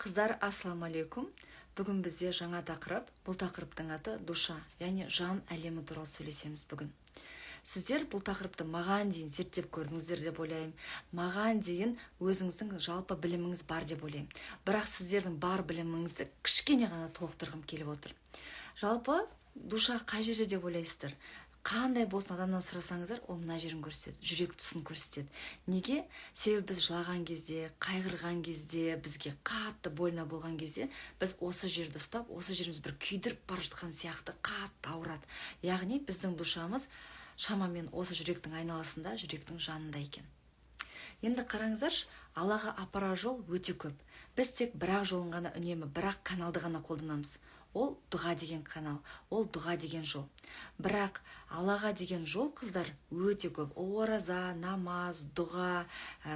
Қыздар, ассалаумағалейкум! Бүгін бізде жаңа тақырып. Бұл тақырыптың аты душа, яғни жан әлемі туралы сөйлесеміз бүгін. Сіздер бұл тақырыпты маған дейін зерттеп көрдіңіздер деп ойлаймын, маған дейін өзіңіздің жалпы біліміңіз бар деп ойлаймын. Бірақ сіздердің бар біліміңізді кішкене ғана толықтырғым келіп отыр. Жалпы душа қай жерде деп ойлайсыздар? Қандай болсын адамнан сұрасаңыздар, ол мына жерін көрсетеді, жүрек тұсын көрсетеді. Неге? Себебі біз жылаған кезде, қайғырған кезде, бізге қатты больно болған кезде біз осы жерді ұстап, осы жеріміз бір күйдіріп бара жатқан сияқты қатты ауырады. Яғни біздің душамыз шамамен осы жүректің айналасында, жүректің жанында екен. Енді қараңыздаршы, Аллаға апарар жол өте көп. Біз тек бір-ақ жолын ғана, үнемі бір-ақ каналды ғана қолданамыз. Ол дұға деген канал, ол дұға деген жол. Бірақ Аллаға деген жол, қыздар, өте көп. Ол ораза, намаз, дұға,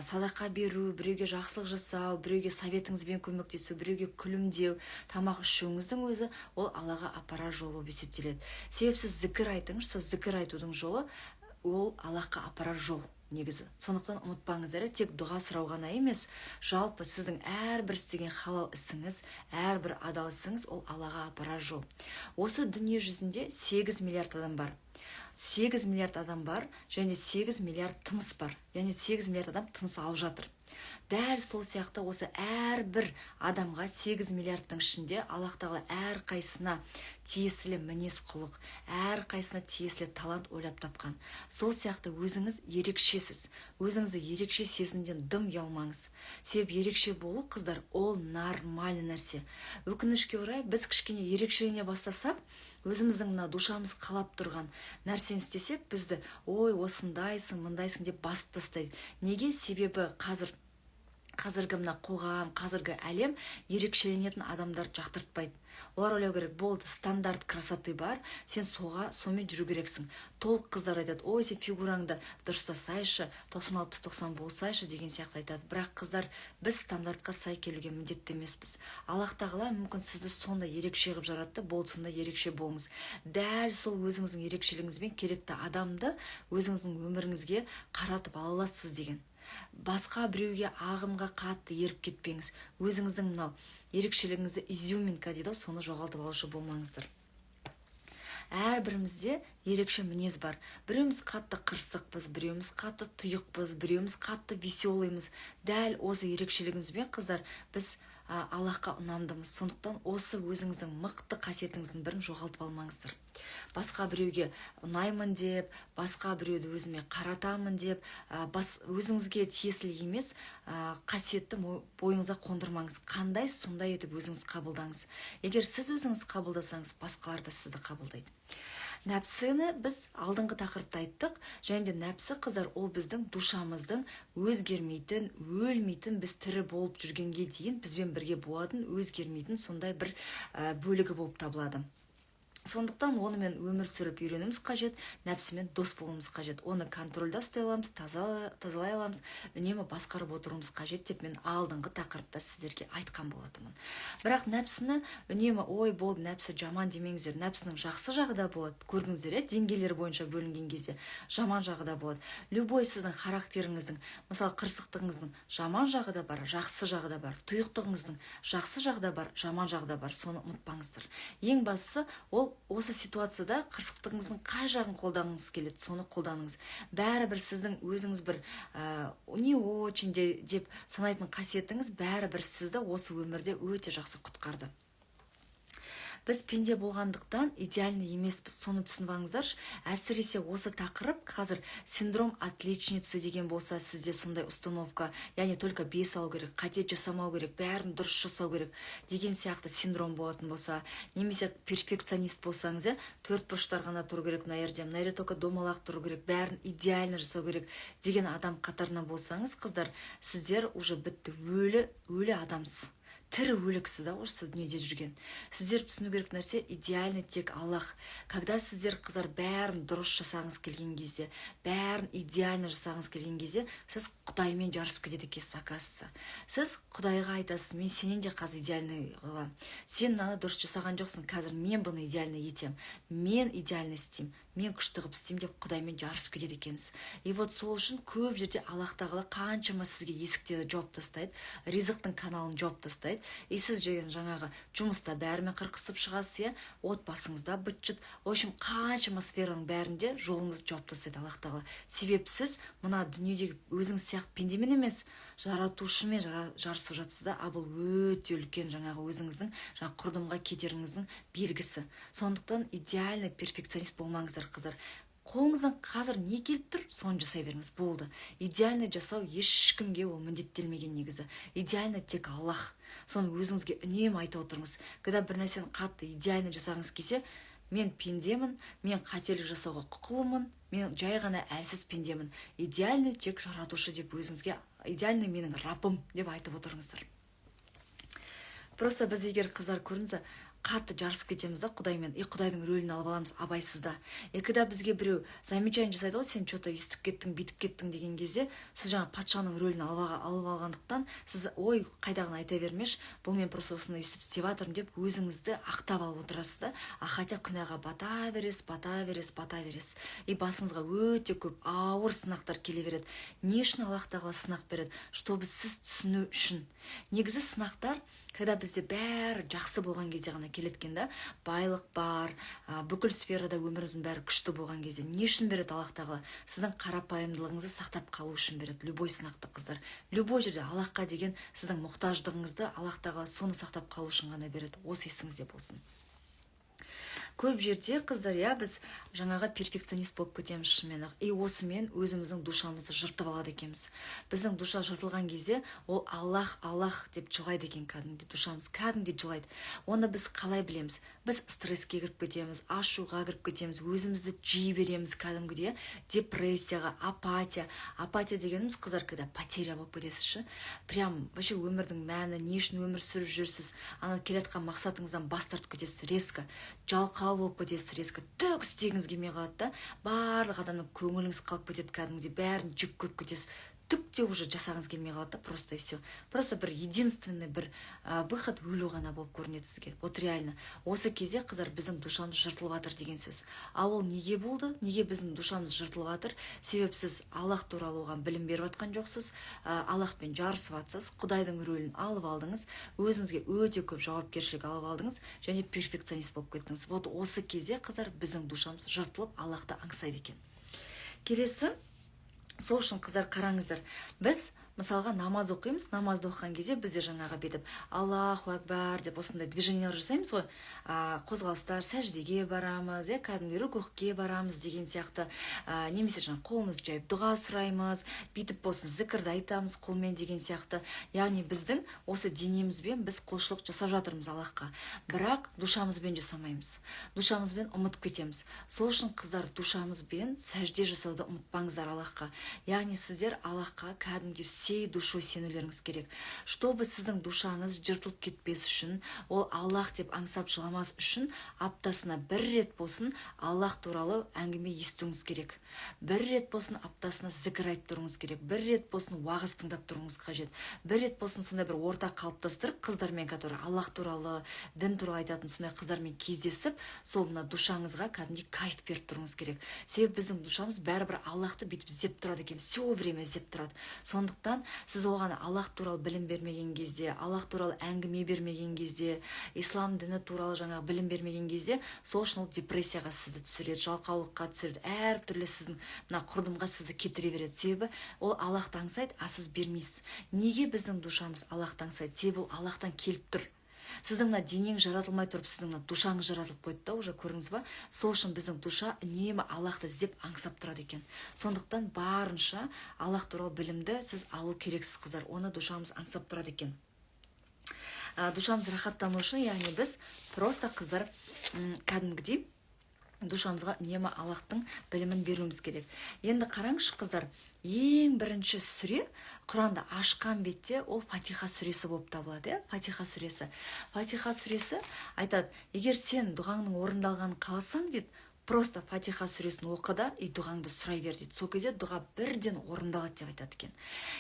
садақа беру, біреуге жақсылық жасау, біреуге советіңізбен көмектесу, біреуге күлімдеу, тамақ ішуіңіздің өзі ол Аллаға апарар жол болып есептеледі. Себебі сіз зікір айтыңызшы, сол зікір айтудың жолы ол Аллахқа апарар жол негізі. Сондықтан ұмытпаңыздар, тек дұға сұрау ғана емес, жалпы сіздің әрбір істеген халал ісіңіз, әрбір адал ісіңіз ол Аллаға апарар жол. Осы дүние жүзінде 8 миллиард адам бар. 8 миллиард адам бар және 8 миллиард тыныс бар. Яғни 8 миллиард адам тыныс алып жатыр. Дәл сол сияқты осы әрбір адамға 8 миллиардтың ішінде Аллах Тағала әрқайсысына тиесілі мінез құлық, әрқайсысына тиесілі талант ойлап тапқан. Сол сияқты өзіңіз ерекшесіз. Өзіңізді ерекше сезінуден дым ұялмаңыз. Себебі ерекше болу, қыздар, ол нормальный нәрсе. Өкінішке орай, біз кішкене ерекшелене бастасақ, өзіміздің мына душамыз қалап тұрған нәрсені істесек, бізді «ой, осындайсың, мындайсың» деп басып тастайды. Неге? Себебі қазіргі мына қоғам, қазіргі әлем ерекшеленетін адамдарды жақтыртпайды. Олар ойлау керек болды, стандарт красоты бар, сен соға сонымен жүру керексің. Толық қыздар айтады: «Ой, сен фигураңды дұрыстасайшы, 90, 60, 90 болсайшы» деген сияқты айтады. Бірақ, қыздар, біз стандартқа сай келуге міндетті емеспіз. Аллах Тағала мүмкін сізді сондай ерекше қылып жаратты, болды, сондай ерекше болыңыз. Дәл сол өзіңіздің ерекшелігіңізбен керекті адамды өзіңіздің өміріңізге қаратып ала аласыз деген. Басқа біреуге, ағымға қатты еріп кетпеңіз. Өзіңіздің мынау ерекшелігіңізді, изюминка дейді ғой, соны жоғалтып алушы болмаңыздар. Әрбірімізде ерекше мінез бар. Біреуміз қатты қырсықпыз, біреуміз қатты тұйықпыз, біреуміз қатты веселыймыз. Дәл осы ерекшелігімізбен, қыздар, біз Аллахқа ұнамдымыз. Сондықтан осы өзіңіздің мықты қасиетіңіздің бірін жоғалтып алмаңыздар. Басқа біреуге ұнаймын деп, басқа біреуді өзіме қаратамын деп, өзіңізге тиесілі емес қасиетті бойыңызға қондырмаңыз. Қандай, сондай етіп өзіңіз қабылдаңыз. Егер сіз өзіңіз қабылдасаңыз, басқалар да сізді қабылдайды. Нәпсіні біз алдыңғы тақырыпта айттық. Және де нәпсі, қыздар, ол біздің душамыздың өзгермейтін, өлмейтін, біз тірі болып жүргенге дейін бізбен бірге болатын, өзгермейтін сондай бір бөлігі болып табылады. Сондықтан онымен өмір сүріп үйренуіміз қажет, нәпсімен дос болуымыз қажет. Оны контрольда ұстай аламыз, тазалай аламыз, үнемі басқарып отыруымыз қажет деп мен алдыңғы тақырыпта сіздерге айтқан болатынмын. Бірақ нәпсіні үнемі «ой, болды, нәпсі жаман» демеңіздер. Нәпсінің жақсы жағы да болады. Көрдіңіздер, иә, деңгейлер бойынша бөлінген кезде жаман жағы да болады. Любой сіздің характеріңіздің, мысалы, қырсықтығыңыздың жаман жағы да бар, жақсы жағы да бар. Тұйықтығыңыздың жақсы жағы да бар, жаман жағы да бар. Соны ұмытпаңыздар. Ең бастысы, ол осы ситуацияда қырсықтығыңыздың қай жағын қолданғыңыз келеді, соны қолданыңыз. Бәрібір сіздің өзіңіз бір не очень деп санайтын қасиетіңіз бәрібір сізді осы өмірде өте жақсы құтқарды. Біз пенде болғандықтан идеальный емеспіз, соны түсініп алыңыздаршы. Әсіресе осы тақырып қазір синдром отличницы деген болса, сізде сондай установка, яғни только 5 алу керек, қате жасамау керек, бәрін дұрыс жасау керек деген сияқты синдром болатын болса, немесе перфекционист болсаңыз, иә, төрт бұрыштар ғана тұру керек мына жерде, мына жерде только домалақ тұру керек, бәрін идеально жасау керек деген адам қатарынан болсаңыз, қыздар, сіздер уже бітті, өлі өлі адамсыз, тірі өліксіз да осы дүниеде жүрген. Сіздер түсіну керек нәрсе: идеальный тек Аллах. Когда сіздер, қыздар, бәрін дұрыс жасағыңыз келген кезде, бәрін идеально жасағыңыз келген кезде, сіз Құдаймен жарысып кетеді екенсіз. Оказывается, сіз Құдайға айтасыз: «Мен сенен де қазір идеальный қыламын, сен мынаны дұрыс жасаған жоқсың, қазір мен бұны идеально етемін, мен идеально істеймін, мен күшті қылып істеймін» деп Құдаймен жарысып кетеді екенсіз. И вот сол үшін көп жерде Аллах Тағала қаншама сізге есіктерді жауып тастайды, ризықтың каналын жауып тастайды. тастайды. И сіз деген жаңағы жұмыста бәрімен қырқысып шығасыз, иә, отбасыңызда быт шыт в общем, қаншама сфераның бәрінде жолыңызды жауып тастайды Аллах Тағала. Себебі сіз мына дүниедегі өзіңіз сияқты пендемен емес, Жаратушымен жарысып жатсыз да. А бұл өте үлкен жаңағы өзіңіздің жаңағы құрдымға кетеріңіздің белгісі. Сондықтан идеальный перфекционист болмаңыздар, қыздар. Қолыңыздан қазір не келіп тұр, соны жасай беріңіз, болды. Идеальный жасау ешкімге ол міндеттелмеген негізі. Идеальный тек Аллах. Соны өзіңізге үнемі айтып отырыңыз. Когда бір нәрсені қатты идеально жасағыңыз келсе, мен пендемін, мен қателік жасауға құқылымын, мен жай ғана әлсіз пендемін, идеальный тек Жаратушы деп өзіңізге, идеальный менің Раббым деп айтып отырыңыздар. Просто біз егер, қыздар, көрдіңіз, қатты жарысып кетеміз да Құдаймен и Құдайдың рөлін алып аламыз абайсызда. И когда бізге біреу замечание жасайды ғой, сен че то өйстіп кеттің, бүйтіп кеттің деген кезде, сіз жаңа патшаның рөлін алып алғандықтан, сіз ой, қайдағыны айта бермеші, бұл мен просто осыны өйстіп істеп жатырмын деп өзіңізді ақтап алып отырасыз да. А хотя күнәға бата бересіз, бата бересіз, бата бересіз. И басыңызға өте көп ауыр сынақтар келе береді. Не үшін Аллах Тағала сынақ береді? Чтобы сіз түсіну үшін. Негізі сынақтар, когда бізде бәрі жақсы болған кезде ғана келеді екен да. Байлық бар, бүкіл сферада өміріңіздің бәрі күшті болған кезде. Не үшін береді Аллах Тағала? Сіздің қарапайымдылығыңызды сақтап қалу үшін береді любой сынақты, қыздар. Любой жерде Аллахқа деген сіздің мұқтаждығыңызды Аллах Тағала соны сақтап қалу үшін ғана береді. Осы есіңізде болсын. Көп жерде, қыздар, иә, біз жаңағы перфекционист болып кетеміз шынымен ақ. И осымен өзіміздің душамызды жыртып алады екенбіз. Біздің душа жыртылған кезде ол Аллах, Аллах деп жылайды екен кәдімгідей. Душамыз кәдімгідей жылайды. Оны біз қалай білеміз? Біз стресске кіріп кетеміз, ашуға кіріп кетеміз, өзімізді жей береміз кәдімгідей, депрессияға, апатия. Апатия дегеніміз, қыздар, когда потеря болып кетесіз ше, прям вообще өмірдің мәні, не үшін өмір сүріп жүрсіз, ана келе жатқан мақсатыңыздан бас тартып кетесіз резко, жалқау болып кетесіз резко, түк істегіңіз келмей қалады да, барлық адамның көңіліңіз қалып кетеді кәдімгідей, бәрін жек көріп кетесіз, түк те уже жасағыңыз келмей қалады да, просто и все. Просто бір единственный бір выход өлу ғана болып көрінеді сізге. Вот реально осы кезде, қыздар, біздің душамыз жыртылып жатыр деген сөз. А ол неге болды? Неге біздің душамыз жыртылып жатыр? Себебі сіз Аллах туралы оған білім беріп жатқан жоқсыз, Аллахпен жарысып жатсыз, Құдайдың рөлін алып алдыңыз, өзіңізге өте көп жауапкершілік алып алдыңыз және перфекционист болып кеттіңіз. Вот осы кезде, қыздар, біздің душамыз жыртылып, Аллахты аңсайды екен. Келесі, сол үшін, қыздар, қараңыздар, біз мысалға намаз оқимыз. Намазды оқыған кезде бізде жаңағы бүйтіп «Аллаху акбар» деп осындай движениялар жасаймыз ғой, қозғалыстар, сәждеге барамыз, иә, кәдімгі рукухке барамыз деген сияқты, немесе жаңағы қолымызды жайып дұға сұраймыз, бүйтіп болсын зікірді айтамыз қолмен деген сияқты. Яғни біздің осы денемізбен біз құлшылық жасап жатырмыз Аллахқа, бірақ душамызбен жасамаймыз, душамызбен ұмытып кетеміз. Сол үшін, қыздар, душамызбен сәжде жасауды ұмытпаңыздар Аллахқа. Яғни сіздер Аллахқа кәдімгідей всей душой сенулеріңіз керек. Чтобы сіздің душаңыз жыртылып кетпес үшін, ол Аллах деп аңсап жыламас үшін, аптасына бір рет болсын Аллах туралы әңгіме естуіңіз керек, бір рет болсын аптасына зікір айтып тұруыңыз керек, бір рет болсын уағыз тыңдап тұруыңыз қажет, бір рет болсын сондай бір орта қалыптастырып қыздармен, который Аллах туралы, дін туралы айтатын сондай қыздармен кездесіп, сол мына душаңызға кәдімгідей кайф беріп тұруыңыз керек. Себебі біздің душамыз бәрібір Аллахты бүйтіп іздеп тұрады екен, все время іздеп тұрады. Сондықтан сіз оған Аллах туралы білім бермеген кезде, Аллах туралы әңгіме бермеген кезде, ислам діні туралы жаңағы білім бермеген кезде, сол үшін ол депрессияға сізді түсіреді, жалқаулыққа түсіреді, әртүрлі сіздің мына құрдымға сізді кетіре береді. Себебі ол Аллахты аңсайды, а сіз бермейсіз. Неге біздің душамыз Аллахты аңсайды? Себебі ол Аллахтан келіп тұр. Сіздің мына денеңіз жаратылмай тұрып, сіздің мына душаңыз жаратылып қойды да уже, көрдіңіз ба? Сол үшін біздің душа үнемі Аллахты іздеп, аңсап тұрады екен. Сондықтан барынша Аллах туралы білімді сіз алу керексіз, қыздар. Оны душамыз аңсап тұрады екен. Душамыз рахаттану үшін, яғни біз просто, қыздар, кәдімгідей душамызға үнемі Аллахтың білімін беруіміз керек. Енді қараңызшы, қыздар, ең бірінші сүре Құранды ашқан бетте ол Фатиха сүресі болып табылады, иә, Фатиха сүресі. Фатиха сүресі айтады: егер сен дұғаңның орындалғанын қаласаң, дейді, просто Фатиха сүресін оқы да и дұғаңды сұрай бер, дейді. Сол кезде дұға бірден орындалады деп айтады екен.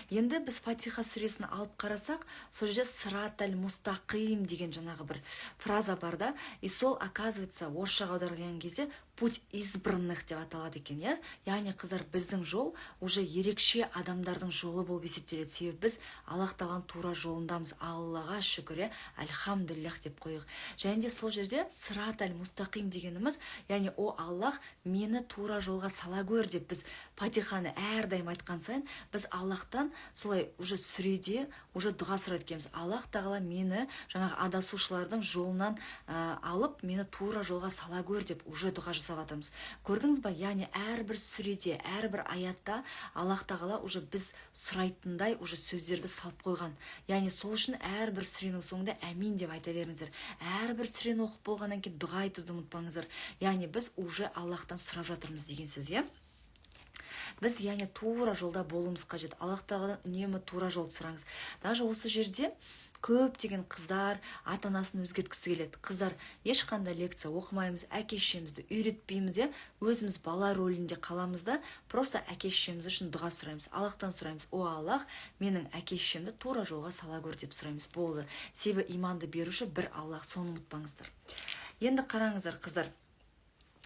Енді біз Фатиха сүресін алып қарасақ, сол жерде «сырат әл мустақим» деген жаңағы бір фраза бар да. И сол, оказывается, орысшаға аударған кезде Путь избранных деп аталады екен, иә. Яғни, қыздар, біздің жол уже ерекше адамдардың жолы болып есептеледі, себебі біз Аллах Тағаланың тура жолындамыз. Аллаға шүкір, иә, альхамдулиллах деп қояйық. Және де сол жерде сырат әл мустақим дегеніміз, яғни «О Аллах, мені тура жолға сала көр» деп біз Фатиханы әрдайым айтқан сайын, біз Аллахтан солай уже сүреде уже дұға сұрайды екенбіз: «Аллах Тағала, мені жаңағы адасушылардың жолынан алып, мені тура жолға сала көр» деп уже дұға жасап жатырмыз. Көрдіңіз ба? Яғни әрбір сүреде, әрбір аятта Аллах Тағала уже біз сұрайтындай уже сөздерді салып қойған. Яғни сол үшін әрбір сүренің соңында «Әмин» деп айта беріңіздер. Әрбір сүрені оқып болғаннан кейін дұға айтуды ұмытпаңыздар. Яғни біз уже Аллахтан сұрап жатырмыз деген сөз, иә. Біз, яғни, тура жолда болуымыз қажет. Аллах Тағаладан үнемі тура жолды сұраңыз. Даже осы жерде көптеген қыздар ата анасын өзгерткісі келеді. Қыздар, ешқандай лекция оқымаймыз, әке шешемізді үйретпейміз, иә, өзіміз бала рөлінде қаламыз да, просто әке шешеміз үшін дұға сұраймыз, Аллахтан сұраймыз: «О Аллах, менің әке шешемді тура жолға сала көр» деп сұраймыз, болды. Себебі иманды беруші бір Аллах, соны ұмытпаңыздар. Енді қараңыздар, қыздар,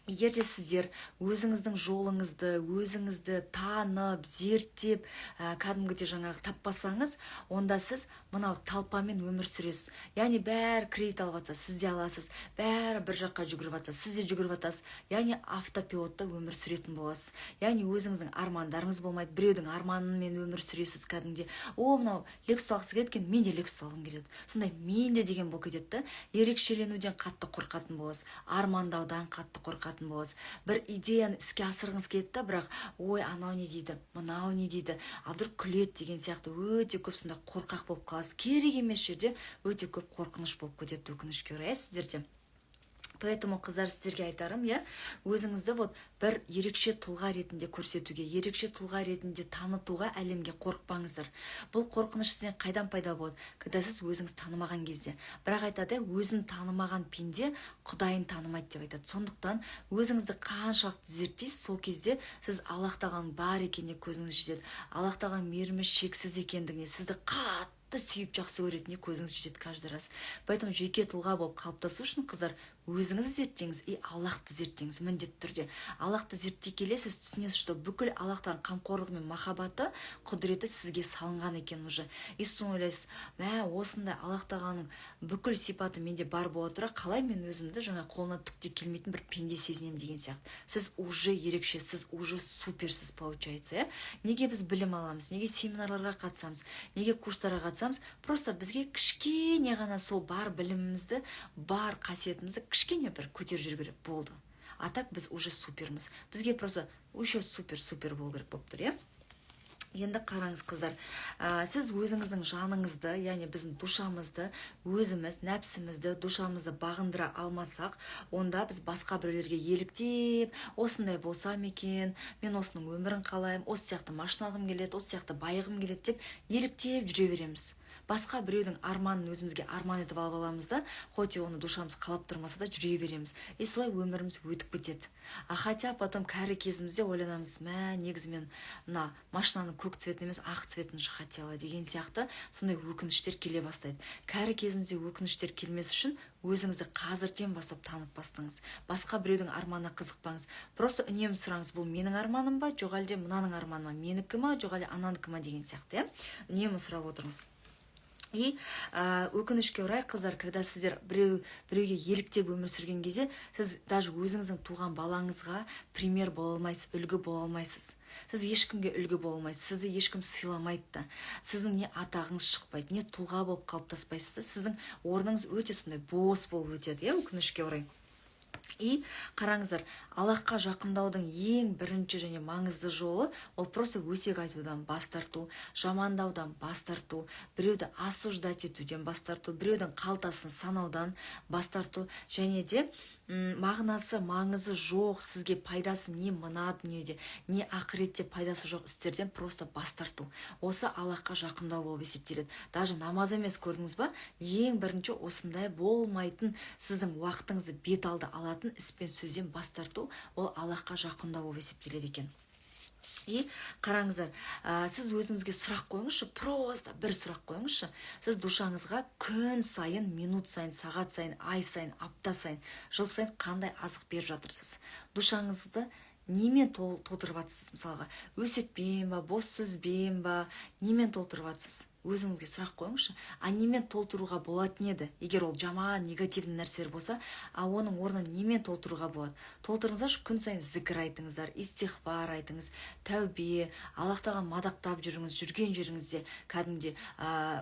егер де сіздер өзіңіздің жолыңызды өзіңізді танып, зерттеп, кәдімгідей жаңағы таппасаңыз, онда сіз мынау толпамен өмір сүресіз. Яғни бәрі кредит алып жатса, сіз де аласыз, бәрі бір жаққа жүгіріп жатса, сіз де жүгіріп жатасыз. Яғни автопилотта өмір сүретін боласыз. Яғни өзіңіздің армандарыңыз болмайды, біреудің арманымен өмір сүресіз. Кәдімгідей: «О, мынау Лексус алғысы келеді екен, мен де Лексус алғым келеді», сондай «мен де» деген болып кетеді да. Ерекшеленуден қатты қорқатын боласыз, армандаудан қатты қорқатын боласыз. Бір идеяны іске асырғыңыз келеді да, бірақ «Ой, анау не дейді, мынау не дейді, а вдруг күледі» деген сияқты өте көп сондай қорқақ болып қаласыз. Керек емес жерде өте көп қорқыныш болып кетеді, өкінішке орай, иә, сіздерде. Поэтому, қыздар, сіздерге айтарым, иә, өзіңізді вот бір ерекше тұлға ретінде көрсетуге, ерекше тұлға ретінде танытуға әлемге қорықпаңыздар. Бұл қорқыныш сізден қайдан пайда болады? Когда сіз өзіңіз танымаған кезде. Бірақ айтады, өзін танымаған пенде құдайын танымайды деп айтады. Сондықтан өзіңізді қаншалықты зерттейсіз, сол кезде сіз Аллах Тағаланың бар екеніне көзіңіз жетеді, Аллах Тағаланың мейірімі шексіз екендігіне, сізді қатты сүйіп, жақсы көретініне көзіңіз жетеді каждый раз. Поэтому жеке тұлға болып қалыптасу үшін, қыздар, өзіңізді зерттеңіз и Аллахты зерттеңіз міндетті түрде. Аллахты зерттей келе сіз түсінесіз, что бүкіл Аллахтан қамқорлығы мен махаббаты, құдіреті сізге салынған екен уже. И сосын ойлайсыз: «Мә, осындай Аллах Тағаланың бүкіл сипаты менде бар бола тұра, қалай мен өзімді жаңа қолынан түк те келмейтін бір пенде сезінемін?» деген сияқты. Сіз уже ерекше, сіз уже суперсіз, получается, иә. Неге біз білім аламыз, неге семинарларға қатысамыз, неге курстарға қатысамыз? Просто бізге кішкене ғана сол бар білімімізді, бар қасиетімізді кішкене бір көтеріп жүру керек болды. А так біз уже суперміз, бізге просто еще супер супер болу керек болып тұр, иә. Енді қараңыз, қыздар, сіз өзіңіздің жаныңызды, яғни біздің душамызды, өзіміз нәпсімізді, душамызды бағындыра алмасақ, онда біз басқа біреулерге еліктеп, «Осындай болсам екен, мен осының өмірін қалаймын, осы сияқты машина алғым келеді, осы сияқты байығым келеді» деп еліктеп жүре береміз. Басқа біреудің арманын өзімізге арман етіп алып аламыз да, хоть и оны душамыз қалап тұрмаса да, жүре береміз. И солай өміріміз өтіп кетеді. А хотя потом кәрі кезімізде ойланамыз: «Мә, негізі мен мына машинаның көк цветін емес, ақ цветін же хотела» деген сияқты сондай өкініштер келе бастайды. Кәрі кезімізде өкініштер келмес үшін өзіңізді қазірден бастап танып бастаңыз. Басқа біреудің арманына қызықпаңыз. Просто үнемі сұраңыз: «Бұл менің арманым ба, жоқ әлде мынаның арманы ма? Менікі ма, жоқ әлде ананікі ма?» деген сияқты, иә, үнемі сұрап отырыңыз. И өкінішке орай, қыздар, когда сіздер біреуге еліктеп өмір сүрген кезде, сіз даже өзіңіздің туған балаңызға пример бола алмайсыз, үлгі бола алмайсыз. Сіз ешкімге үлгі бола алмайсыз, сізді ешкім сыйламайды да, сіздің не атағыңыз шықпайды, не тұлға болып қалыптаспайсыз да, сіздің орныңыз өте сондай бос болып өтеді, иә, өкінішке орай. И қараңыздар, Аллахқа жақындаудың ең бірінші және маңызды жолы — ол просто өсек айтудан бас тарту, жамандаудан бас тарту, біреуді осуждать етуден бас тарту, біреудің қалтасын санаудан бас тарту және де мағынасы, маңызы жоқ, сізге пайдасы не мына дүниеде, не ақыретте пайдасы жоқ істерден просто бас тарту. Осы Аллахқа жақындау болып есептеледі. Даже намаз емес, көрдіңіз ба? Ең бірінші осындай болмайтын, сіздің уақытыңызды бет алды алатын іс пен сөзден бас тарту — ол Аллахқа жақындау болып есептеледі екен. И қараңыздар, сіз өзіңізге сұрақ қойыңызшы, просто бір сұрақ қойыңызшы: сіз душаңызға күн сайын, минут сайын, сағат сайын, ай сайын, апта сайын, жыл сайын қандай азық беріп жатырсыз? Душаңызды немен толтырып жатырсыз? Мысалға, өсекпен ба, бос сөзбен ба, немен толтырып жатырсыз? Өзіңізге сұрақ қойыңызшы. А немен толтыруға болатын еді? Егер ол жаман, негативный нәрселер болса, а оның орнын немен толтыруға болады? Толтырыңыздаршы. Күн сайын зікір айтыңыздар, истиғфар айтыңыз, тәубе, Аллах Тағаланы мадақтап жүріңіз. Жүрген жеріңізде кәдімгідей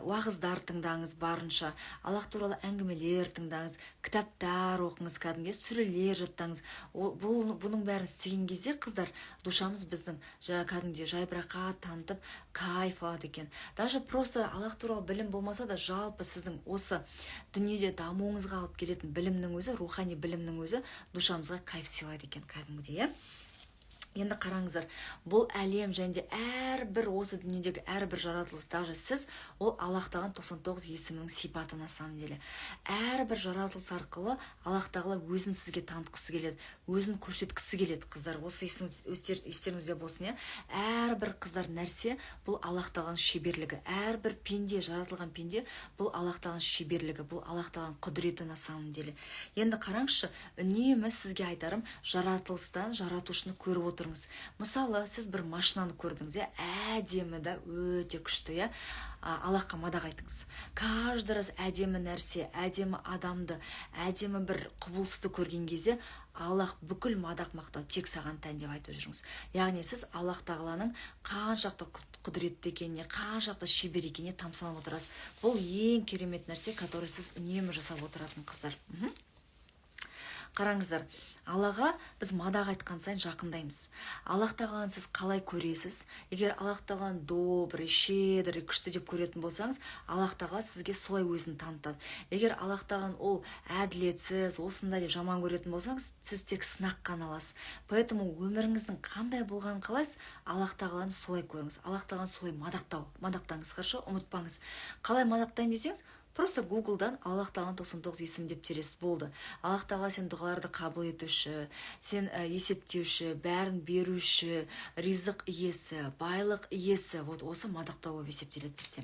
уағыздар тыңдаңыз, барынша Аллах туралы әңгімелер тыңдаңыз, кітаптар оқыңыз, кәдімгідей сүрелер жаттаңыз. Бұның бәрін істеген кезде, қыздар, душамыз біздің кәдімгідей жайбарақат танытып, кайф алады екен. Даже просто Аллах туралы білім болмаса да, жалпы сіздің осы дүниеде дамуыңызға алып келетін білімнің өзі, рухани білімнің өзі душамызға кайф сыйлайды екен кәдімгідей, иә. Енді қараңыздар, бұл әлем және де әрбір осы дүниедегі әрбір жаратылыс, даже сіз, ол Аллах Тағаланың 99 есімінің сипаты. На самом деле әрбір жаратылыс арқылы Аллах Тағала өзін сізге танытқысы келеді, өзін көрсеткісі келеді. Қыздар, осы естеріңізде болсын, иә. Әрбір, қыздар, нәрсе бұл Аллах Тағаланың шеберлігі. Әрбір пенде, жаратылған пенде бұл Аллах Тағаланың шеберлігі, бұл Аллах Тағаланың құдіреті на самом деле. Енді қараңызшы, үнемі сізге айтарым: жаратылыстан жаратушыны көріп отырыңыз. Мысалы, сіз бір машинаны көрдіңіз, иә, әдемі да, өте күшті, иә. Аллахқа мадақ айтыңыз. Каждый раз әдемі нәрсе, әдемі адамды, әдемі бір құбылысты көрген кезде: «Аллах, бүкіл мадақ мақтау тек саған тән», – деп айтып жүріңіз. Яғни сіз Аллах Тағаланың қаншалықты құдіретті екеніне, қаншалықты шебер екеніне тамсанып отырасыз. Бұл ең керемет нәрсе, который сіз үнемі жасап отыратын, қыздар. Қараңыздар, Аллаға біз мадақ айтқан сайын жақындаймыз. Аллах Тағаланы сіз қалай көресіз? Егер Аллах Тағаланы добрый, щедрый, күшті деп көретін болсаңыз, Аллах Тағала сізге солай өзін танытады. Егер Аллах Тағаланы ол әділетсіз, осындай деп жаман көретін болсаңыз, сіз тек сынақ қана аласыз. Поэтому өміріңіздің қандай болғанын қалайсыз, Аллах Тағаланы солай көріңіз, Аллах Тағаланы солай мадақтаңыз. Хорошо? Ұмытпаңыз. Қалай мадақтаймын десеңіз, просто Гуглдан «Аллах Тағаланың 99 есімі» деп тересіз, болды. Аллах Тағала, сен дұғаларды қабыл етуші, сен есептеуші, бәрін беруші, ризық иесі, байлық иесі. Вот осы мадақтау болып есептеледі бізде.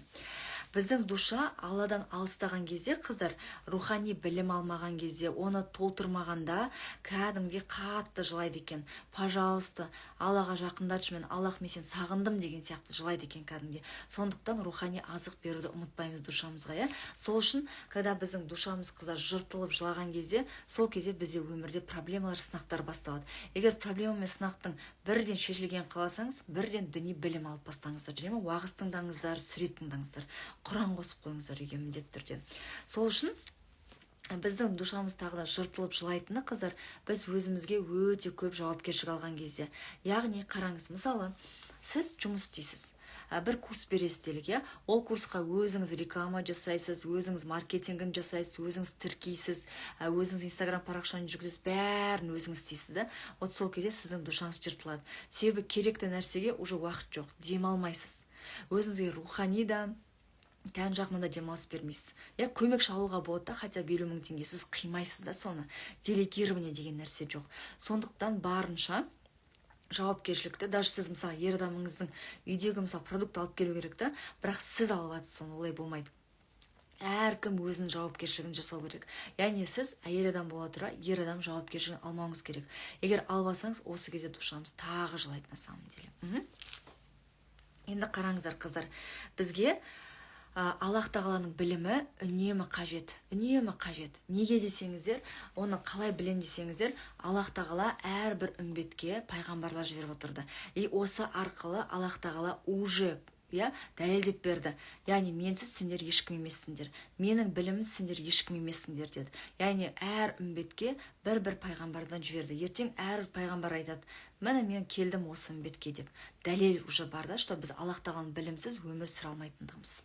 Біздің душа Алладан алыстаған кезде, қыздар, рухани білім алмаған кезде, оны толтырмағанда, кәдімгідей қатты жылайды екен. «Пожалуйста, Аллаға жақындатшы мен, Аллах, мен сені сағындым», – деген сияқты жылайды екен кәдімгідей. Сондықтан рухани азық беруді ұмытпаймыз душамызға, иә. Сол үшін, когда біздің душамыз, қыздар, жыртылып жылаған кезде, сол кезде бізде өмірде проблемалар, сынақтар басталады. Егер проблема мен сынақтың бірден шешілгенін қаласаңыз, бірден діни білім алып бастаңыздар және уағыз тыңдаңыздар, сүре тыңдаңыздар, құран қосып қойыңыздар үйге міндетті түрде. Сол үшін біздің душамыз тағы да жыртылып жылайтыны, қыздар, біз өзімізге өте көп жауапкершілік алған кезде. Яғни қараңыз, мысалы, сіз жұмыс істейсіз, бір курс бересіз делік, иә. Ол курсқа өзіңіз реклама жасайсыз, өзіңіз маркетингін жасайсыз, өзіңіз тіркейсіз, өзіңіз Инстаграм парақшаны жүргізесіз, бәрін өзіңіз істейсіз да. Вот сол кезде сіздің душаңыз жыртылады, себебі керекті нәрсеге уже уақыт жоқ, демалмайсыз. Өзіңізге рухани да, тән жағынан да демалыс бермейсіз, иә. Көмекші алуға болады да, хотя бы 50 000 теңге, сіз қимайсыз да соны. Делегирование деген нәрсе жоқ. Сондықтан барынша жауапкершілікті, даже сіз, мысалы, ер адамыңыздың үйдегі, мысалы, продукт алып келу керек та, бірақ сіз алып жатсыз соны, олай болмайды. Әркім өзінің жауапкершілігін жасау керек. Яғни сіз әйел адам бола тұра, ер адам жауапкершілігін алмауыңыз керек. Егер алып алсаңыз, осы кезде душамыз тағы жылайды на самом деле. Енді қараңыздар, қыздар, бізге Аллах Тағаланың білімі үнемі қажет, үнемі қажет. Неге десеңіздер, оны қалай білем десеңіздер, Аллах Тағала әрбір үмбетке пайғамбарлар жіберіп отырды. И осы арқылы Аллах Тағала уже, иә, дәлелдеп берді. Яғни менсіз сендер ешкім емессіңдер, менің білімімсіз сендер ешкім емессіңдер деді. Яғни әр үмбетке бір бір пайғамбардан жіберді. Ертең әр пайғамбар айтады: «Міне, мен келдім осы үмбетке», – деп. Дәлел уже бар да, что біз Аллах Тағаланың білімсіз өмір сүре алмайтындығымыз.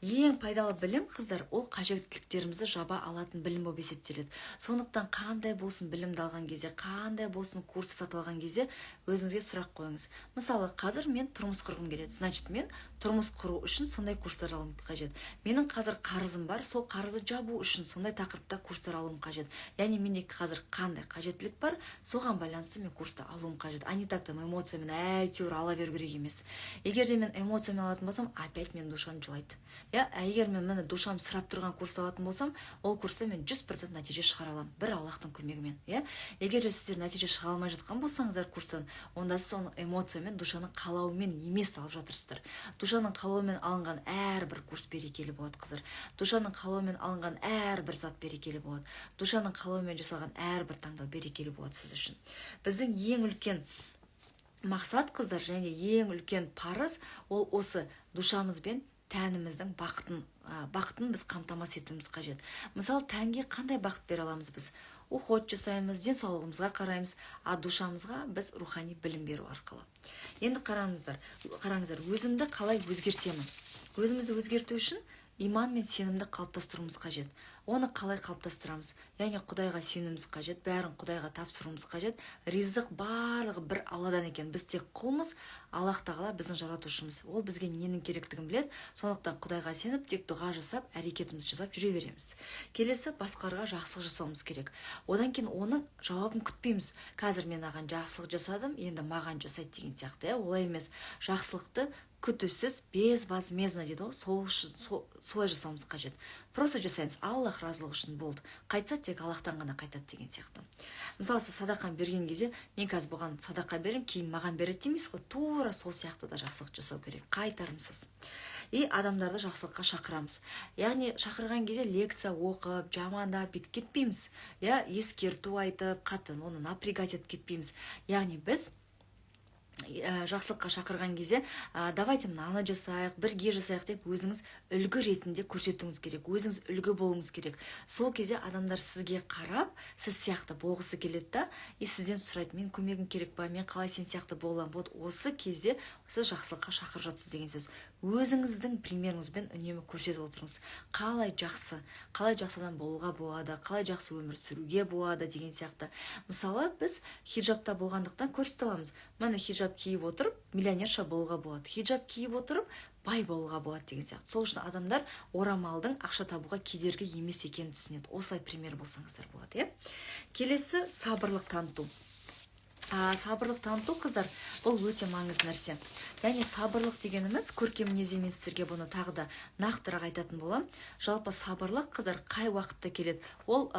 Ең пайдалы білім, қыздар, ол қажеттіліктерімізді жаба алатын білім болып есептеледі. Сондықтан қандай болсын білімді алған кезде, қандай болсын курсты сатып алған кезде өзіңізге сұрақ қойыңыз. Мысалы, қазір мен тұрмыс құрғым келеді, значит, мен тұрмыс құру үшін сондай курстар алуым қажет. Менің қазір қарызым бар, сол қарызды жабу үшін сондай тақырыпта курстар алуым қажет. Яғни менде қазір қандай қажеттілік бар, соған байланысты мен курсты алуым қажет, а не так там эмоциямен әйтеуір ала беру керек емес. Егер де мен эмоциямен алатын болсам, опять менің душам жылайды, иә. Егер мен, міне, душам сұрап тұрған курс алатын болсам, ол курста мен 100% нәтиже шығара аламын бір Аллахтың көмегімен, иә. Егер де сіздер нәтиже шығара алмай жатқан болсаңыздар курстан, онда сіз оны эмоциямен, душаның қалауымен емес алып жатырсыздар. Душаның қалауымен алынған әрбір курс берекелі болады, қыздар. Душаның қалауымен алынған әрбір зат берекелі болады. Душаның қалауымен жасалған әрбір таңдау берекелі болады сіз үшін. Біздің ең үлкен мақсат, қыздар, және ең үлкен парыз ол осы душамыз бен тәніміздің бақытын біз қамтамасыз етуіміз қажет. Мысалы, тәнге қандай бақыт бере аламыз? Біз уход жасаймыз, денсаулығымызға қараймыз, а душамызға біз рухани білім беру арқылы. Енді қараңыздар, өзімді қалай өзгертемін? Өзімізді өзгерту үшін иман мен сенімді қалыптастыруымыз қажет. Оны қалай қалыптастырамыз? Яғни Құдайға сенуіміз қажет, бәрін Құдайға тапсыруымыз қажет. Ризық барлығы бір Алладан екен, біз тек құлмыз. Аллах Тағала біздің жаратушымыз, ол бізге ненің керектігін біледі. Сондықтан Құдайға сеніп, тек дұға жасап, әрекетімізді жасап жүре береміз. Келесі, басқаларға жақсылық жасауымыз керек. Одан кейін оның жауабын күтпейміз. Қазір мен аған жақсылық жасадым, енді маған жасайды деген сияқты, иә, олай емес. Жақсылықты күтусіз, безвозмездно дейді ғой, сол, солай жасауымыз қажет. Просто жасаймыз Аллах разылығы үшін, болды. Қайтса, тек Аллахтан ғана қайтады деген сияқты. Мысалы, сіз садақаны берген кезде, мен қазір бұған садақа беремін, кейін маған береді демейсіз ғой. Тура сол сияқты да жақсылық жасау керек қайтарымсыз. И адамдарды жақсылыққа шақырамыз. Яғни шақырған кезде лекция оқып, жамандап бүйтіп кетпейміз, иә, ескерту айтып, қатты оны напрягать етіп кетпейміз. Яғни біз жақсылыққа шақырған кезде давайте мынаны жасайық, бірге жасайық деп, өзіңіз үлгі ретінде көрсетуіңіз керек, өзіңіз үлгі болуыңыз керек. Сол кезде адамдар сізге қарап, сіз сияқты болғысы келеді да, и сізден сұрайды: «Мен көмегім керек па? Мен қалай сен сияқты бола аламын?» Вот осы кезде сіз жақсылыққа шақырып жатсыз деген сөз. Өзіңіздің примеріңізбен үнемі көрсетіп отырыңыз, қалай жақсы адам болуға болады, қалай жақсы өмір сүруге болады деген сияқты. Мысалы, біз хиджабта болғандықтан көрсете аламыз: міне, хиджаб киіп отырып миллионерша болуға болады, хиджаб киіп отырып бай болуға болады деген сияқты. Сол үшін адамдар орамалдың ақша табуға кедергі емес екенін түсінеді. Осылай пример болсаңыздар болады, иә. Келесі, сабырлық таныту. Сабырлық таныту, қыздар, бұл өте маңызды нәрсе. Яғни сабырлық дегеніміз көркем мінез емес. Сіздерге бұны тағы да нақтырақ айтатын боламын. Жалпы сабырлық, қыздар, қай уақытта келеді? Ол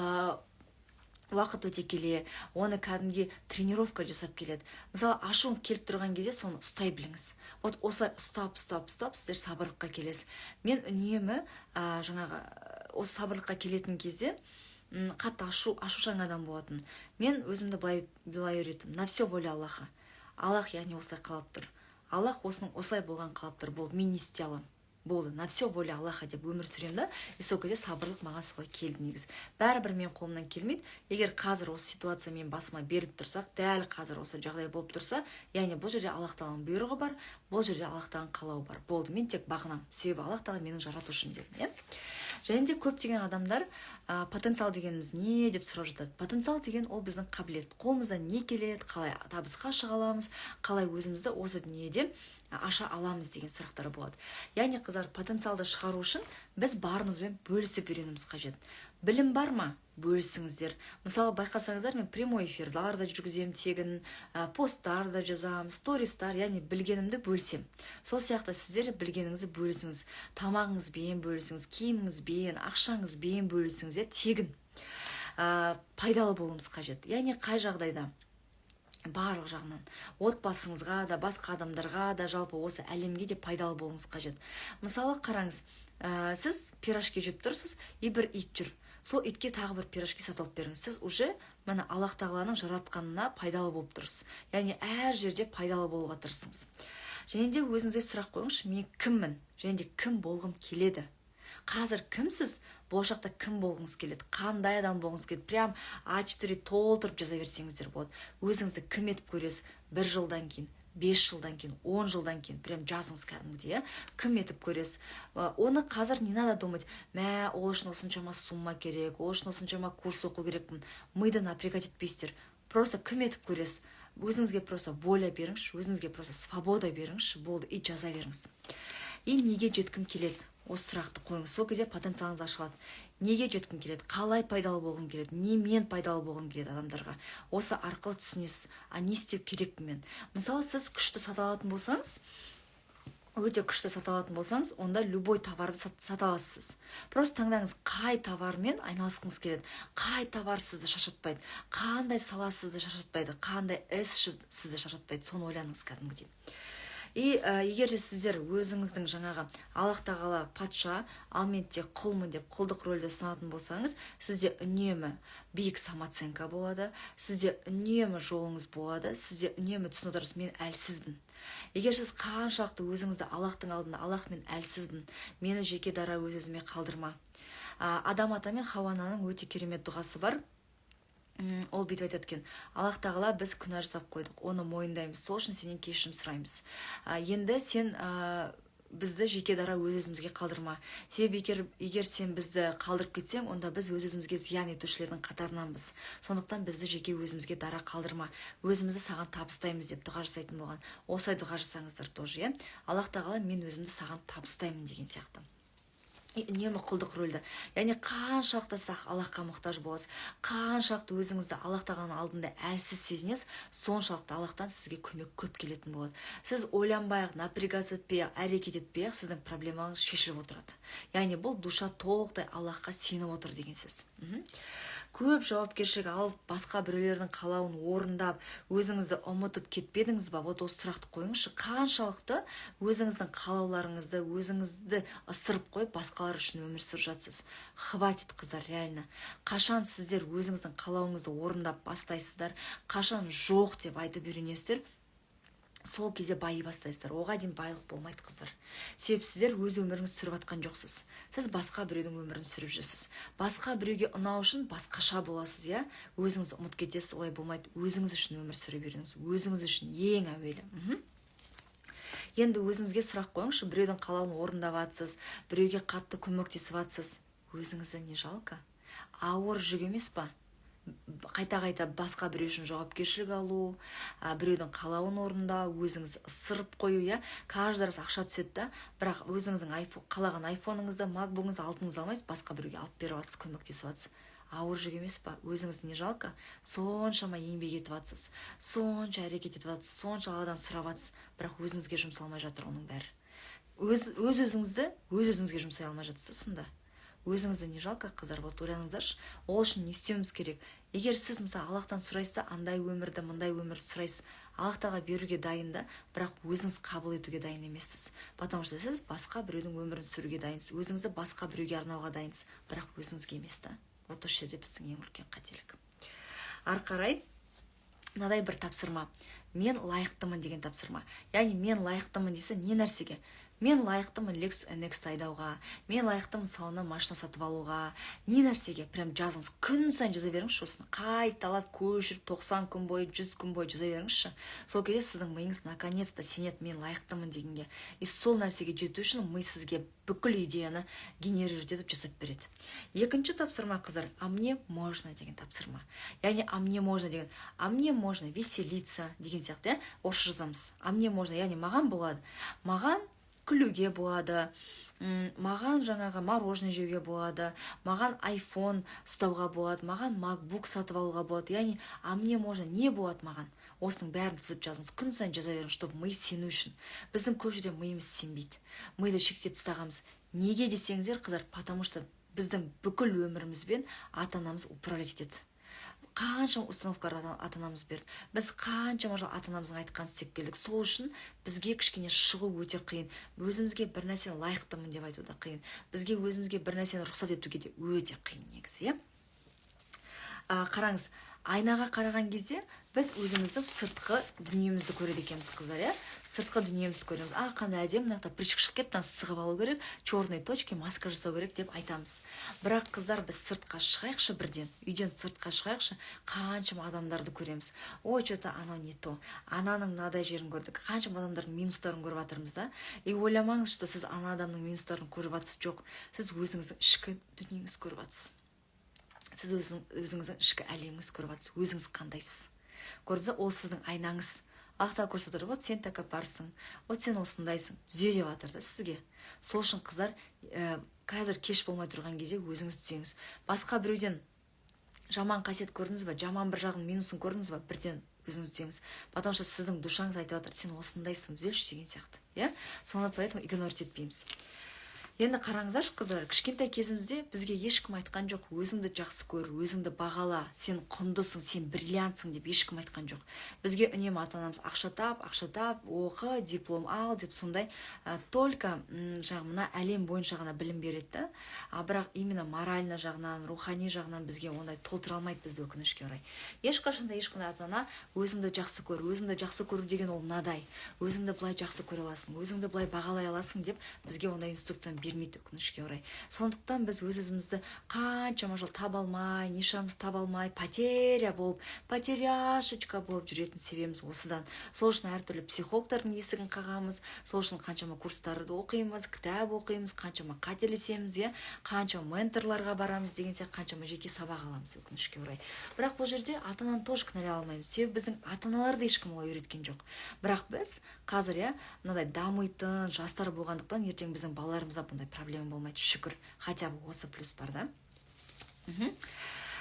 уақыт өте келе, оны кәдімгідей тренировка жасап келеді. Мысалы, ашуыңыз келіп тұрған кезде соны ұстай біліңіз. Вот осылай ұстап, ұстап, ұстап, сіздер сабырлыққа келесіз. Мен үнемі жаңағы осы сабырлыққа келетін кезде қатты ашушаң адам болатын. Мен өзімді былай үйреттім: на все воля Аллаха. Аллах, яғни, осылай қалап тұр, Аллах осының осылай болған қалап тұр, болды, мен не істей аламын? Болды, на все воля Аллаха деп өмір сүремін да. И сол кезде сабырлық маған солай келді. Негізі бәрібір менің қолымнан келмейді. Егер қазір осы ситуация менің басыма беріліп тұрсақ, дәл қазір осы жағдай болып тұрса, яғни бұл жерде Аллах Тағаланың бұйрығы бар, бұл жерде Аллах Тағаланың қалауы бар, болды, мен тек бағынамын, себебі Аллах Тағала менің жаратушым дедім, иә. Және де көптеген адамдар потенциал дегеніміз не деп сұрап жатады. Потенциал деген ол біздің қабілет, қолымыздан не келеді, қалай табысқа шыға аламыз, қалай өзімізді осы дүниеде аша аламыз деген сұрақтар болады. Яғни, қыздар, потенциалды шығару үшін біз барымызбен бөлісіп үйренуіміз қажет. Білім бар ма? Бөлісіңіздер. Мысалы, байқасаңыздар, мен прямой эфирлар да жүргіземін тегін, посттар да жазамын, стористар, яғни білгенімді бөлісемін. Сол сияқты сіздер білгеніңізді бөлісіңіз: тамағыңызбен бөлісіңіз, киіміңізбен, ақшаңызбен бөлісіңіз, иә, тегін. Пайдалы болуымыз қажет. Яғни қай жағдайда, барлық жағынан, отбасыңызға да, басқа адамдарға да, жалпы осы әлемге де пайдалы болуыңыз қажет. Мысалы, қараңыз, сіз пирожки жеп тұрсыз, и бір ит жүр, сол итке тағы бір пирожки сатып алып беріңіз. Сіз уже, міне, Аллах Тағаланың жаратқанына пайдалы болып тұрсыз. Яғни әр жерде пайдалы болуға тырысыңыз. Және де өзіңізге сұрақ қойыңызшы: мен кіммін және де кім болғым келеді? Қазір кімсіз, болашақта кім болғыңыз келеді, қандай адам болғыңыз келеді? Прям А4 толтырып жаза берсеңіздер болады. Өзіңізді кім етіп көресіз бір жылдан кейін, 5 жылдан кейін, 10 жылдан кейін? Прям жазыңыз кәдімгідей, иә, кім етіп көресіз оны. Қазір не надо думать: мә, ол үшін осыншама сумма керек, ол үшін осыншама курс оқу керекпін. Миды напрягать етпейсіздер. Просто кім етіп көресіз? Өзіңізге просто воля беріңізші, өзіңізге просто свобода беріңізші, болды, и жаза беріңіз. И неге жеткім келеді? Осы сұрақты қойыңыз. Сол кезде потенциалыңыз ашылады. Неге жеткім келеді? Қалай пайдалы болғым келеді? Немен пайдалы болғым келеді адамдарға? Осы арқылы түсінесіз, а не істеу керекпін мен. Мысалы, сіз күшті сата алатын болсаңыз, өте күшті сата алатын болсаңыз, онда любой товарды сата аласыз. Просто таңдаңыз, қай товармен айналысқыңыз келеді, қай товар сізді шаршатпайды, қандай сала сізді шаршатпайды, қандай іс сізді шаршатпайды, соны ойланыңыз кәдімгідей. И егер де сіздер өзіңіздің жаңағы «Аллах тағала патша, ал мен тек құлмын» деп құлдық рөлді ұстанатын болсаңыз, сізде үнемі биік самооценка болады, сізде үнемі жолыңыз болады, сізде үнемі түсініп отырасыз: мен әлсізбін. Егер сіз қаншалықты өзіңізді Аллахтың алдында: «Аллах, мен әлсізбін, мені жеке дара өз өзіме қалдырма». Адам ата мен Хауа ананың өте керемет дұғасы бар. Ол бүйтіп айтады екен: «Аллах тағала, біз күнә жасап қойдық, оны мойындаймыз, сол үшін сенен кешірім сұраймыз. Енді сен бізді жеке дара өз өзімізге қалдырма, себебі егер сен бізді қалдырып кетсең, онда біз өз өзімізге зиян етушілердің қатарынанбыз. Сондықтан бізді жеке өзімізге дара қалдырма, өзімізді саған табыстаймыз», — деп дұға жасайтын болған. Осылай дұға жасаңыздар тоже, иә: «Аллах тағала, мен өзімді саған табыстаймын» деген сияқты. И үнемі құлдық рөлді, яғни қаншалықты сіз Аллахқа мұқтаж боласыз, қаншалықты өзіңізді Аллах тағаланың алдында әлсіз сезінесіз, соншалықты Аллахтан сізге көмек көп келетін болады. Сіз ойланбай ақ, напрягаться етпей ақ, әрекет етпей ақ, сіздің проблемаңыз шешіліп отырады. Яғни бұл душа толықтай Аллахқа сеніп отыр деген сөз. Көп жауапкершілік алып, басқа біреулердің қалауын орындап, өзіңізді ұмытып кетпедіңіз ба? Вот осы сұрақты қойыңызшы: қаншалықты өзіңіздің қалауларыңызды, өзіңізді ысырып қойып, басқалар үшін өмір сүріп жатсыз? Хватит, қыздар, реально. Қашан сіздер өзіңіздің қалауыңызды орындап бастайсыздар, қашан «жоқ» деп айтып үйренесіздер, сол кезде байи бастайсыздар. Оған дейін байлық болмайды, қыздар, себебі сіздер өз өміріңізді сүріп жатқан жоқсыз, сіз басқа біреудің өмірін сүріп жүрсіз. Басқа біреуге ұнау үшін басқаша боласыз, иә, өзіңізді ұмытып кетесіз. Олай болмайды. Өзіңіз үшін өмір сүре беріңіз, өзіңіз үшін ең әуелі. Енді өзіңізге сұрақ қойыңызшы: біреудің қалауын орындап жатсыз, біреуге қатты көмектесіп жатсыз, өзіңізді не жалко? Ауыр жүк емес па қайта қайта басқа біреу үшін жауапкершілік алу, біреудің қалауын орындау, өзіңізді ысырып қою, иә? Каждый раз ақша түседі да, бірақ өзіңіздің қалаған айфоныңызды, макбугыңызды, алтыныңызды алмайсыз, басқа біреуге алып беріп жатсыз, көмектесіп жатсыз. Ауыр жүк емес па? Өзіңізді не жалко? Соншама еңбек етіп жатсыз, сонша әрекет етіп жатсыз, сонша Алладан сұрап жатсыз, бірақ өзіңізге жұмсалмай жатыр оның бәрі. Өз өзіңізді өз өзіңізге жұмсай алмай жатсыз. Сонда өзіңізді не жалко, қыздар? Вот ойланыңыздаршы, ол үшін не істеуіміз керек? Егер сіз, мысалы, Аллахтан сұрайсыз да, андай өмірді, мындай өмірді сұрайсыз, Аллах тағала беруге дайын да, бірақ өзіңіз қабыл етуге дайын емессіз, потому что сіз басқа біреудің өмірін сүруге дайынсыз, өзіңізді басқа біреуге арнауға дайынсыз, бірақ өзіңізге емес та. Вот осы жерде біздің ең үлкен қателік. Ары қарай мынадай бір тапсырма: «Мен лайықтымын» деген тапсырма. Яғни «мен лайықтымын» десе, не нәрсеге? Мен лайықтымын Lexus NX айдауға, мен лайықтымын салоннан машина сатып алуға. Не нәрсеге? Прям жазыңыз, күн сайын жаза беріңізші осыны, қайталап, көшіріп, 90 күн бойы, 100 күн бойы жаза беріңізші. Сол кезде сіздің миыңыз наконец то сенеді «мен лайықтымын» дегенге. И сол нәрсеге жету үшін ми сізге бүкіл идеяны генерировать етіп, жасап береді. Екінші тапсырма, қыздар, «а мне можно» деген тапсырма. Яғни «а мне можно» деген, «а мне можно веселиться» деген сияқты, иә, орысша жазамыз. «А мне можно», яғни маған болады, маған күлуге болады, маған жаңағы мороженое жеуге болады, маған айфон ұстауға болады, маған макбук сатып алуға болады. Яғни «а мне можно», не болады маған, осының бәрін тізіп жазыңыз. Күн сайын жаза беріңіз, чтобы ми сену үшін. Біздің көп жерде миымыз сенбейді, миды шектеп тастағанбыз. Неге десеңіздер, қыздар, потому что біздің бүкіл өмірімізбен ата анамыз управлять етеді. Қаншама установкалар ата анамыз берді, біз қаншама жыл ата анамыздың айтқанын істеп келдік. Сол үшін бізге кішкене шығу өте қиын. Өзімізге бір нәрсені лайықтымын деп айту да қиын, бізге өзімізге бір нәрсені рұқсат етуге де өте қиын негізі, иә. Қараңыз, айнаға қараған кезде біз өзіміздің сыртқы дүниемізді көреді екенбіз, қыздар, иә. Сыртқы дүниемізді көреміз. Ал ішкі дүниемізді көрмейміз. Сыртқы дүниемізді көреміз: «А, қандай әдемі, мына жақта прыщик шығып кетті, мынаны сығып алу керек, черные точки, маска жасау керек», — деп айтамыз. Бірақ, қыздар, біз сыртқа шығайықшы, бірден үйден сыртқа шығайықшы, қаншама адамдарды көреміз: «Ой, че то анау не то, ананың мынадай жерін көрдік», қаншама адамдардың минустарын көріп жатырмыз да. И ойламаңыз, что сіз ана адамның минустарын көріп жатсыз. Жоқ, сіз өзіңіздің ішкі дүниеңізді көріп жатсыз, сіз өзіңіздің ішкі әлеміңізді көріп жатсыз, өзіңіз қандайсыз, көрдіңіз ба? Ол сіздің айнаңыз. Аллах Тағала көрсетіп отыр: вот сен тәкаппарсың, вот сен осындайсың, түзе деп жатыр да сізге. Сол үшін, қыздар, қазір кеш болмай тұрған кезде өзіңіз түзеңіз. Басқа біреуден жаман қасиет көрдіңіз ба, жаман бір жағын, минусын көрдіңіз ба, бірден өзіңіз түзеңіз, потому что сіздің душаңыз айтып жатыр: «Сен осындайсың, түзелші», — деген сияқты, иә. Соны поэтому игнорить етпейміз. Енді қараңыздаршы, қыздар, кішкентай кезімізде бізге ешкім айтқан жоқ: «Өзіңді жақсы көр, өзіңді бағала, сен құндысың, сен бриллиантсың», — деп ешкім айтқан жоқ. Бізге үнемі ата анамыз «Ақша тап, ақша тап, оқы, диплом ал» деп, сондай только жаңағы мына әлем бойынша ғана білім береді да. А бірақ именно морально жағынан, рухани жағынан бізге ондай толтыра алмайды бізді, өкінішке орай. Ешқашан да ешқандай ата ана «Өзіңді жақсы көр, өзіңді жақсы көру деген ол мынадай, өзіңді былай жақсы көре аласың, өзіңді былай бағалай аласың» деп бізге ондай инструкцияны бермейді, өкінішке орай. Сондықтан біз өз өзімізді қаншама жыл таба алмай, нишамызды таба алмай, потеря болып, потеряшечка болып жүретін себебіміз осыдан. Сол үшін әртүрлі психологтардың есігін қағамыз, сол үшін қаншама курстарды оқимыз, кітап оқимыз, қаншама қателесеміз, иә, қаншама менторларға барамыз деген сияқты, қаншама жеке сабақ аламыз, өкінішке орай. Бірақ бұл жерде ата ананы тоже кінәлай алмаймыз, себебі біздің ата аналар да ешкім олай үйреткен жоқ. Бірақ біз қазір, иә, мынадай дамитын жастар болғандықтан, ертең біздің балаларымызда бұндай проблема болмайды, шүкір, хотя бы осы плюс бар да.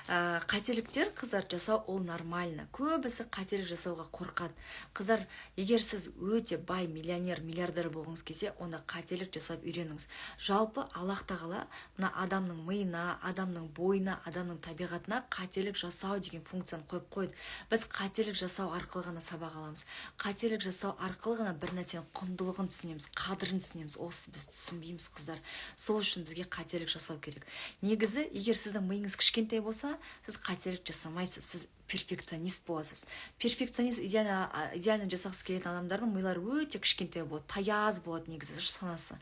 Қателіктер, қыздар, жасау ол нормально. Көбісі қателік жасауға қорқады. Қыздар, егер сіз өте бай, миллионер, миллиардер болғыңыз келсе, онда қателік жасап үйреніңіз. Жалпы Аллах Тағала мына адамның миына, адамның бойына, адамның табиғатына қателік жасау деген функцияны қойып қойды. Біз қателік жасау арқылы ғана сабақ аламыз, қателік жасау арқылы ғана бір нәрсенің құндылығын түсінеміз, қадірін түсінеміз. Осы біз түсінбейміз, қыздар. Сол үшін бізге қателік жасау керек. Негізі, егер сіздің миыңыз кішкентай болса, сіз қателік жасамайсыз, сіз перфекционист боласыз. Перфекционист, идеально жасағысы келетін адамдардың милары өте кішкентай болады, таяз болады негізі санасы.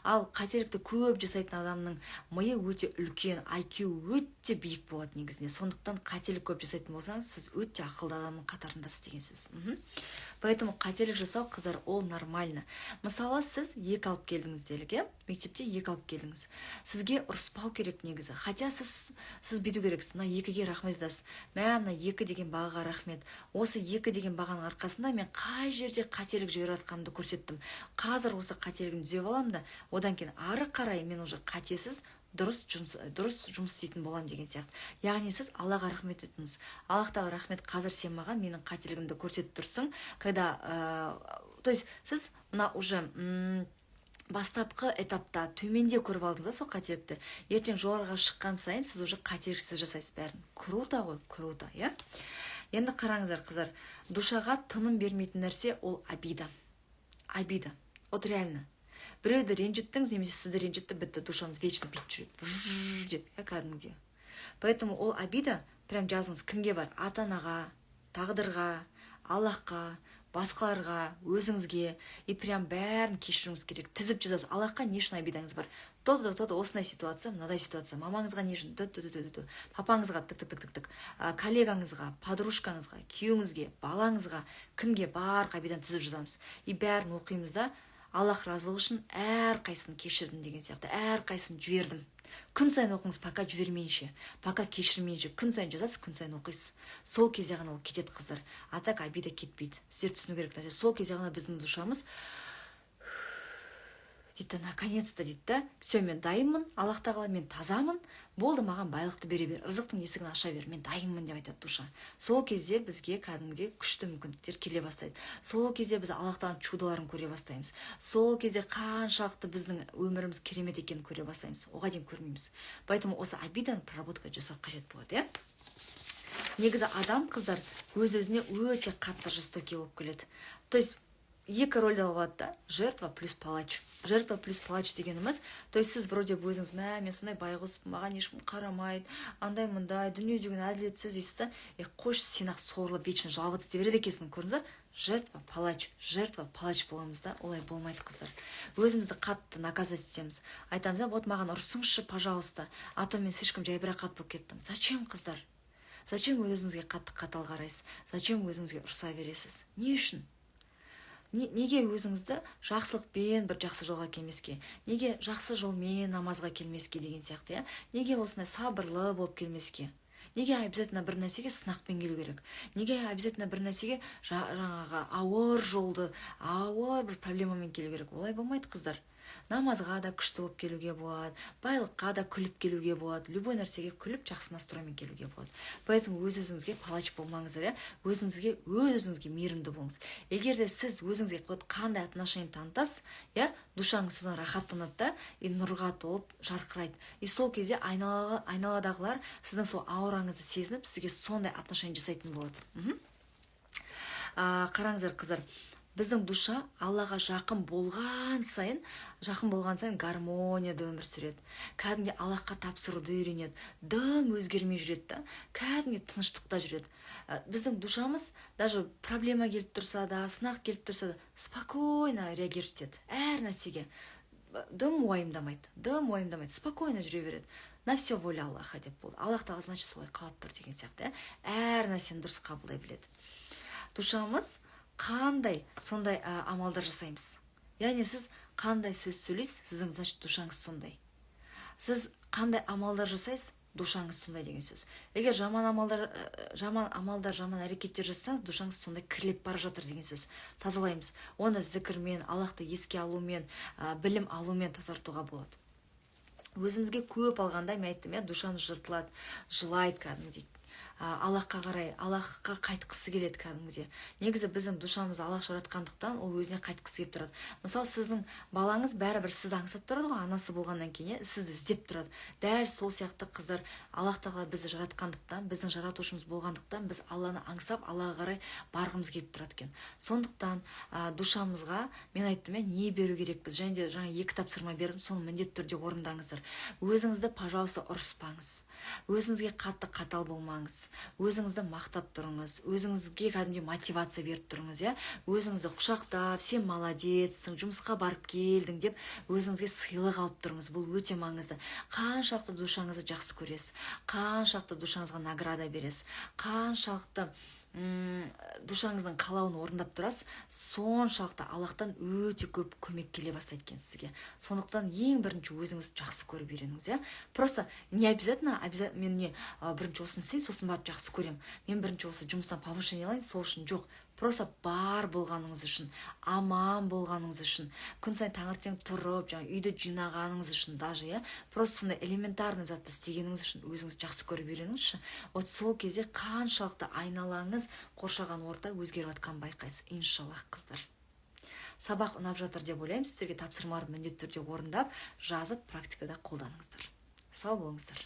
Ал қателікті көп жасайтын адамның миы өте үлкен, IQ өте биік болады негізінде. Сондықтан қателік көп жасайтын болсаңыз, сіз өте ақылды адамның қатарындасыз деген сөз. Поэтому қателік жасау, қыздар, ол нормально. Мысалы, сіз 2 алып келдіңіз делік, иә, мектепте 2 алып келдіңіз. Сізге ұрыспау керек негізі. Хотя сіз бүйту керексіз: мына 2-ге рахмет айтасыз: «Мә, мына 2 деген бағаға рахмет, осы 2 деген бағаның арқасында мен қай жерде қателік жіберіп жатқанымды көрсеттім. Қазір осы қателігімді түзеп аламын да, одан кейін ары қарай мен уже қатесіз, дұрыс жұмыс істейтін боламын», — деген сияқты. Яғни сіз Аллаға рахмет етіңіз: «Аллах Тағала, рахмет, қазір сен маған менің қателігімді көрсетіп тұрсың». Когда то есть сіз мына уже бастапқы этапта төменде көріп алдыңыз да сол қателікті. Ертең жоғарыға шыққан сайын сіз уже қателіксіз жасайсыз бәрін. Круто ғой, круто, иә. Енді қараңыздар, қыздар, душаға тыным бермейтін нәрсе ол обида. Обида, вот реально, біреуді ренжіттіңіз немесе сізді ренжітті, бітті, душаңыз вечно бүйтіп жүреді, вжж деп, иә, кәдімгідей. Поэтому ол обида, прям жазыңыз, кімге бар: ата анаға, тағдырға, Аллахқа, басқаларға, өзіңізге. И прям бәрін кешіруіңіз керек. Тізіп жазасыз. Аллахқа не үшін обидаңыз бар: то то то, осындай ситуация, мынадай ситуация. Мамаңызға не үшін, т т т т, папаңызға, тік тік тік тік тік, коллегаңызға, подружкаңызға, күйеуіңізге, балаңызға, кімге барлық обиданы тізіп жазамыз. И бәрін оқимыз да, «Аллах разылығы үшін әрқайсысын кешірдім» деген сияқты, «әрқайсысын жібердім». Күн сайын оқыңыз, пока жібермейінше, пока кешірмейінше. Күн сайын жазасыз, күн сайын оқисыз. Сол кезде ғана ол кетеді, қыздар. А так обида кетпейді, сіздер түсіну керек нәрсе. Сол кезде ғана біздің душамыз дейді да: «Наконец то, — дейді да, — все, мен дайынмын, Аллах Тағала, мен тазамын, болды, маған байлықты бере бер, ырзықтың есігін аша бер, мен дайынмын», — деп айтады душа. Сол кезде бізге кәдімгідей күшті мүмкіндіктер келе бастайды. Сол кезде біз Аллах Тағаланың чудоларын көре бастаймыз. Сол кезде қаншалықты біздің өміріміз керемет екенін көре бастаймыз. Оған дейін көрмейміз. Поэтому осы обиданы проработка жасау қажет болады, иә. Негізі адам, қыздар, өз өзіне өте қатты жестокий болып келеді. То есть екі рөлде болады да: жертва плюс палач. Жертва плюс палач дегеніміз, то есть сіз вроде бы өзіңіз: «Мә, мен сондай байғұспын, маған ешкім қарамайды, андай мындай дүние деген әділетсіз», — дейсіз да. Е, қойшы, сен ақ сорлы, вечно жаловаться ете береді екенсің, көрдіңіз ба? Жертва, палач, жертва, палач боламыз да. Олай болмайды, қыздар. Өзімізді қатты наказать етеміз, айтамыз да: «Вот, маған ұрсыңызшы, пожалуйста, а то мен слишком жайбарақат болып кеттім». Зачем, қыздар? Зачем өзіңізге қатты қатал қарайсыз? Зачем өзіңізге ұрса бересіз? Не үшін? Неге өзіңізді жақсылықпен бір жақсы жолға келмеске? Неге жақсы жолмен намазға келмеске деген сияқты, иә? Неге осындай сабырлы болып келмеске? Неге обязательно бір нәрсеге сынақпен келу керек? Неге обязательно бір нәрсеге жаңағы ауыр жолды, ауыр бір проблемамен келу керек? Олай болмайды, қыздар. Намазға да күшті болып келуге болады, байлыққа да күліп келуге болады, любой нәрсеге күліп, жақсы настроймен келуге болады. Поэтому өз өзіңізге палач болмаңыздар, иә. Өзіңізге, өз өзіңізге мейірімді болыңыз. Егер де сіз өзіңізге вот қандай отношение танытасыз, иә, душаңыз содан рахаттанады да и нұрға толып жарқырайды. И сол кезде айналадағылар сіздің сол аураңызды сезініп, сізге сондай отношение жасайтын болады. Қараңыздар, қыздар, біздің душа Аллаға жақын болған сайын гармонияда өмір сүреді, кәдімгідей Аллахқа тапсыруды үйренеді, дым өзгермей жүреді да, кәдімгідей тыныштықта жүреді. Біздің душамыз даже проблема келіп тұрса да, сынақ келіп тұрса да, спокойно реагировать етеді әр нәрсеге, дым уайымдамайды, дым уайымдамайды, спокойно жүре береді. «На все воля Аллаха» деп болды, Аллах тағала, значит, солай қалап тұр деген сияқты, иә. Әр нәрсені дұрыс қабылдай біледі. Душамыз қандай, сондай амалдар жасаймыз. Яғни сіз қандай сөз сөйлейсіз, сіздің, значит, душаңыз сондай. Сіз қандай амалдар жасайсыз, душаңыз сондай деген сөз. Егер жаман амалдар, жаман әрекеттер жасасаңыз, душаңыз сондай кірлеп бара жатыр деген сөз. Тазалаймыз оны зікірмен, Аллахты еске алумен, білім алумен тазартуға болады. Өзімізге көп алғанда, мен айттым, иә, душамыз жыртылады, жылайды кәдімгідей, Аллахқа қарай, Аллахқа қайтқысы келеді кәдімгідей. Негізі біздің душамызды Аллах жаратқандықтан, ол өзіне қайтқысы келіп тұрады. Мысалы, сіздің балаңыз бәрібір сізді аңсап тұрады ғой, анасы болғаннан кейін, иә, сізді іздеп тұрады. Дәл сол сияқты, қыздар, Аллах тағала бізді жаратқандықтан, біздің жаратушымыз болғандықтан, біз Алланы аңсап, Аллаға қарай барғымыз келіп тұрады екен. Сондықтан душамызға, мен айттым, иә, не беру керекпіз және де жаңа екі тапсырма бердім, соны міндетті түрде орындаңыздар. Өзіңізді, пожалуйста, ұрыспаңыз, өзіңізге қатты қатал болмаңыз, өзіңізді мақтап тұрыңыз, өзіңізге кәдімгідей мотивация беріп тұрыңыз, иә. Өзіңізді құшақтап, «Сен молодецсің, жұмысқа барып келдің» деп, өзіңізге сыйлық алып тұрыңыз. Бұл өте маңызды. Қаншалықты душаңызды жақсы көресіз, қаншалықты душаңызға награда бересіз, қаншалықты душаңыздың қалауын орындап тұрасыз, соншалықты Аллахтан өте көп көмек келе бастайды екен сізге. Сондықтан ең бірінші өзіңізді жақсы көріп үйреніңіз, иә. Просто не обязательно, мен не бірінші осыны істейін, сосын барып жақсы көремін, мен бірінші осы жұмыстан повышение алайын, сол үшін. Жоқ, просто бар болғаныңыз үшін, аман болғаныңыз үшін, күн сайын таңертең тұрып, жаңа үйді жинағаныңыз үшін даже, иә, просто сондай элементарный затты істегеніңіз үшін өзіңіз жақсы көріп үйреніңізші. Вот сол кезде қаншалықты айналаңыз, қоршаған орта өзгеріп жатқанын байқайсыз, иншаллах. Қыздар, сабақ ұнап жатыр деп ойлаймын сіздерге. Тапсырмаларды міндетті түрде орындап, жазып, практикада қолданыңыздар. Сау болыңыздар.